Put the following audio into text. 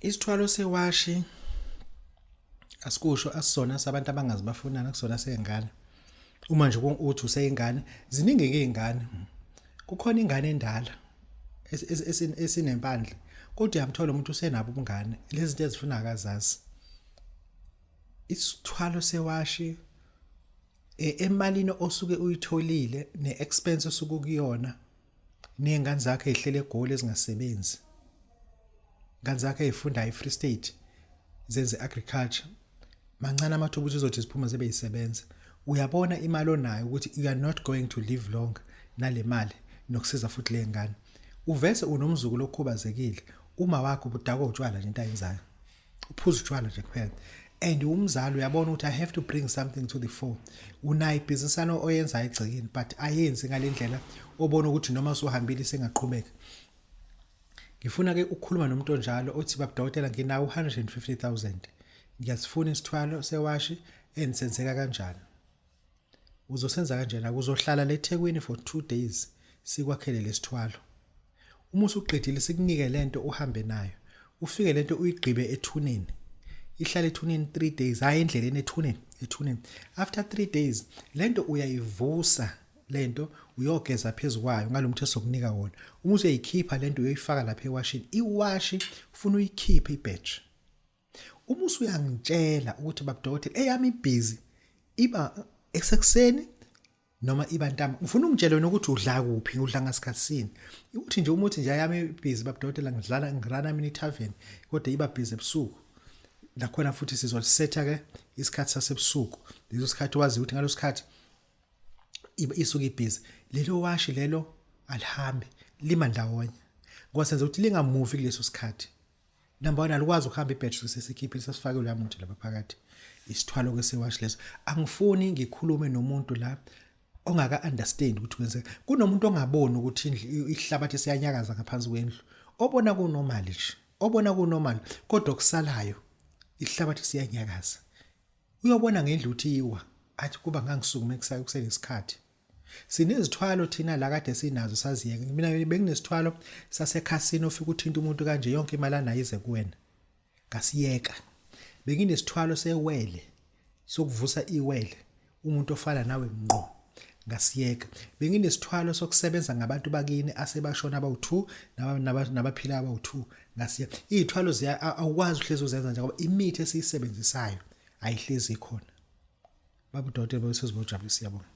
Isithwalo sewashi asikusho, asisona sabantu abangazi bafunana, kusona seyingane. Uma nje uthi useyingane, ziningi ke izingane. Kukhona ingane endala esinempandla, kodwa uyamthola umuntu usenabo ubungane, lezi zinto ezifuna akazazi. Isithwalo sewashi emalini osuke uyitholile ne-expense osuke ukuyona, ney'ngane zakho ey'hlele eGoli ezingasebenzi, ngane zakho ey'fundayo e-Free State zenze agriculture, mancane amathuba ukuthi uzothi ziphume zibe yisebenza. Uyabona imali onayo ukuthi you are not going to live long nale mali nokusiza futhi le ngane. Uvese unomzukulu okhubazekile, uma wakho ubudakwa utshwala nje, into ayenzayo uphuza utshwala nje kuphela, and umzali uyabona ukuthi I have to bring something to the fore. Unayo ibhizinisana oyenzayo egcekeni, but ayenzi ngalendlela obona ukuthi noma usuhambile isengaqhubeka. Ngifuna ke ukukhuluma nomuntu onjalo othi, "Baba dokotela, nginawo 150,000, ngiyasifuna isithwalo sewashi, enisenzeka kanjani? Uzosenza kanjani?" Uzohlala leThekwini for 2 days, sikwakhele lesithwalo. Uma usuqedile, sikunike lento uhambe nayo, ufike lento uyigqibe ethuneni, ihlale ethuneni 3 days, hayi endleleni, ethuneni, ethuneni. After 3 days lento uyayivusa, lento uyogeza phezukwayo ngalomthetho sokunika wona. Uma usuyikhipha lento, uyoyifaka lapha ewashini. Iwashi ufuna uyikhiphe ibadge. Uma usuyangitshela ukuthi, "Baba dokotela, eyami ibhizi iba esekuseni noma iba ntambama," ufuna ungitshele wena ukuthi udla kuphi, udla ngasikhathi sini. Ukuthi nje uma uthi nje, "Ayami ibhizi, baba dokotela, ngidlala, ngirana mina itavern, kodwa iba busy ebusuku," nakhona futhi sizolisetha ke isikhathi sasebusuku, leso sikhathi wazi ukuthi ngalo sikhathi isuke ibhizi. Lelo washi lelo alihambe lima ndawonye, ngoba senza ukuthi lingamuvi kuleso sikhathi. Number 1, alikwazi ukuhamba ibadge sesikhiphile, sesifake lo muthi lapha phakathi. Isithwalo ke sewashi leso. Angifuni ngikhulume nomuntu la ongaka understand ukuthi kwenzeka. Kunomuntu ongaboni ukuthi indlu ihlabathi siyanyakaza ngaphansi kwendlu, obona kunormal nje, obona kunormal, kodwa okusalayo ihlabathi siyanyakaza. Uyobona ngendlu uthi iwa, athi kuba ngangisukume kusenesikhathi. Sinezithwalo thina la kade sinazo, saziyeka. Mina benginesithwalo sasekhasini, ofika uthinta umuntu kanje, yonke imali anayo ize kuwena, ngasiyeka. Benginesithwalo sewele, sokuvusa iwele, umuntu ofana nawe ngqo, ngasiyeka. Benginesithwalo sokusebenza ngabantu bakini asebashona abawu2 nabaphila abawu2, ngasiyeka. Izithwalo ziya, awukwazi uhlezi uzenza nje, ngoba imithi esiyisebenzisayo ayihlezi ikhona. Baba udokotela, bese sibojabulisa, siyabonga.